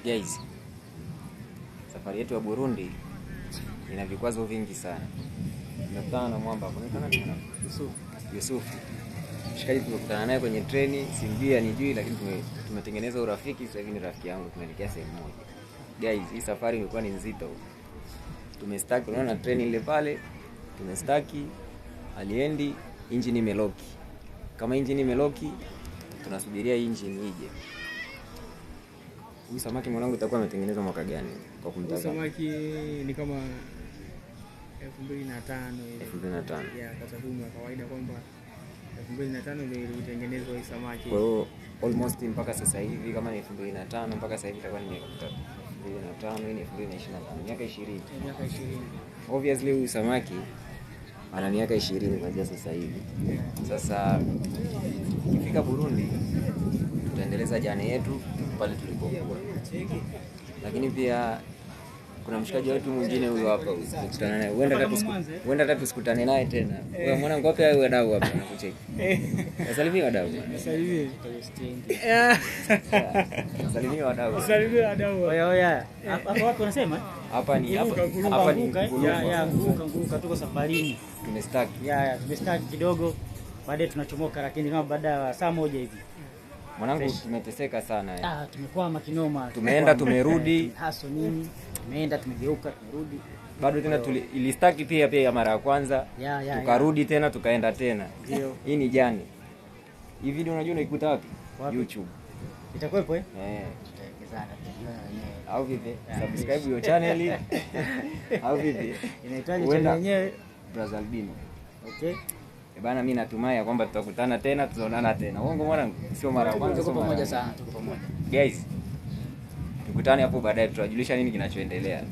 Guys, safari yetu ya Burundi ina vikwazo vingi sana. Tumekutana na mwamba hapo. Unaitwa nani mwanangu? Yusuf. Yusuf. Mshikaji tumekutana naye kwenye treni, simjui anijui, lakini tumetengeneza urafiki, sasa hivi ni rafiki yangu, tunaelekea sehemu moja. Guys, hii safari imekuwa ni nzito. Tumestaki, unaona treni ile pale, tumestaki, aliendi, engine imeloki. Kama engine imeloki, tunasubiria engine ije. Huyu samaki mwanangu itakuwa ametengenezwa mwaka gani kwa kumtazama? Samaki ni kama 2005 hivi. 2005. Yeah, kwa takwimu ya kawaida kwamba 2005 ndio ilitengenezwa hii samaki. Kwa hiyo almost mpaka sasa hivi kama ni 2005 mpaka sasa hivi itakuwa ni miaka mitatu. 2005 hii ni 2025, miaka 20. Miaka 20. Obviously huyu samaki ana miaka 20 kuanzia sasa hivi. Yeah. Sasa tukifika Burundi tutaendeleza journey yetu pale tulipokuwa. Lakini pia kuna mshikaji wetu mwingine huyu hapa huyu, tukutana naye. Huenda hata tusikutane naye tena. Wewe mwanangu wapi wewe wadau hapa nakucheki. Wasalimie wadau bwana. Salimie. Wasalimie wadau. Salimie wadau. Oya oya. Hapa wapi wanasema? Hapa ni hapa Nguruka, hapa ni Nguruka, eh? Nguruka. Ya, nguruka, nguruka, tuko safarini. Tumestaki. Ya, tumestaki kidogo. Baadaye tunachomoka lakini kama baada ya saa moja hivi. Mwanangu tumeteseka sana. Ah, tumekwama kinoma. Tumeenda, tumerudi. Haso nini? Tumeenda, tumegeuka, tumerudi. Bado tena ilistaki pia ya mara ya kwanza. Ya, tukarudi tena tukaenda tena. Ndio. Hii ni jani. Hii video unajua unaikuta wapi? Wapi? YouTube. Itakuwepo eh? Eh. Tutaelekezana, tutajuana wenyewe. Au vipi? Subscribe your channel. Au vipi? Inaitwaje Huenda channel yenyewe? Brother Albino. Okay. Bana, mimi natumai ya kwamba tutakutana tena, tutaonana tena. Uongo mwanangu? Sio mara ya kwanza, Tuko sio mara pamoja ya sana, tuko pamoja. Guys, tukutane hapo baadaye, tutajulisha nini kinachoendelea.